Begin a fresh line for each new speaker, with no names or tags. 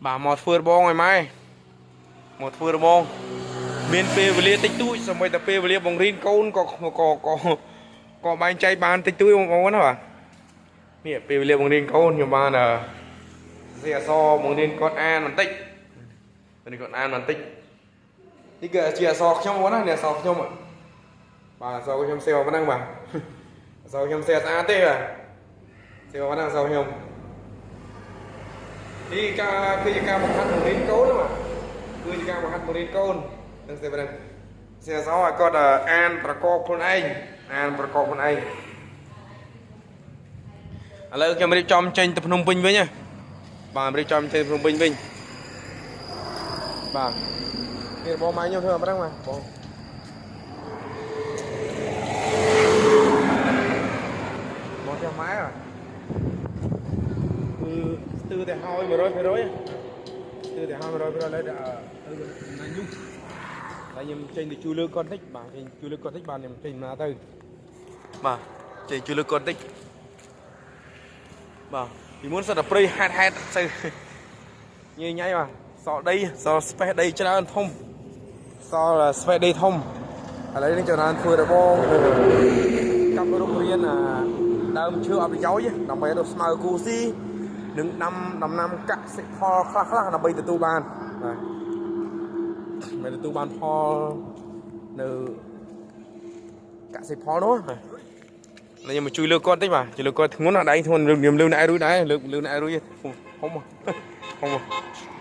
បាទមកធ្វើរបងឲ្យម៉ែមកធ្វើរបងមានពេលវេលាតិចតួចសម្បីតែពេលវេលាបង្រៀនកូនក៏ក៏ក៏ក៏បែងចែកបានតិចតួចបងប្អូនណាបាទនេះពេលវេលាបង្រៀនកូនខ្ញុំបានអឺសរសេរអក្សរបង្រៀនគាត់អានបន្តិចបង្រៀនគាត់អានបន្តិចនេះគឺជាអក្សរខ្ញុំបងប្អូនណានេះអក្សរខ្ញុំបាទអក្សរខ្ញុំសេប៉ុណ្ណឹងបាទអក្សរខ្ញុំសេស្អាតទេបាទសេប៉ុណ្ណឹងអក្សរខ្ញុំ នេះការគឺជាការបង្ហាត់បង្រៀនកូនណាបាទគឺជាការបង្ហាត់បង្រៀនកូននឹងស្អីប៉ុណ្ណឹងសៀសឲ្យគាត់អានប្រកបខ្លួនឯងអានប្រកបខ្លួនឯងឥឡូវខ្ញុំរៀបចំចេញទៅភ្នំពេញវិញណាបាទរៀបចំចេញទៅភ្នំពេញវិញបាទនេះបងម៉ែខ្ញុំធ្វើប៉ុណ្ណឹងបាទបងបងចាំម៉ែបាទ គឺស្ទើរតែហើយ100%ស្ទើរតែហើយ100%ឡើយទៅណាញូតែខ្ញុំចេញទៅជួយលើកគាត់តិចបាទចេញជួយលើកគាត់តិចបាទខ្ញុំចេញមកទៅបាទចេញជួយលើកគាត់តិចបាទពីមុនសិតតែព្រៃហេតហេតទៅញ៉ៃញ៉ៃបាទសល់ដីសល់ space ដីច្រើនធំសល់ space ដីធំឥឡូវនេះចំណានធ្វើរបងកាប់រុករៀនអាដើមឈើអត់ប្រយោជន៍ដើម្បីដុសស្មៅគូស៊ីនិងដាំដំណាំកសិផលខ្លះខ្លះដើម្បីទទួលបានបាទមិនទទួលបានផលនៅកសិផលនោះបាទខ្ញុំមកជួយលើកគាត់តិចបាទជួយលើកគាត់ធ្ងន់ណាស់ដៃធ្ងន់ខ្ញុំលើកណែរួចដែរលើកលើកណែរួចហុំហុំ។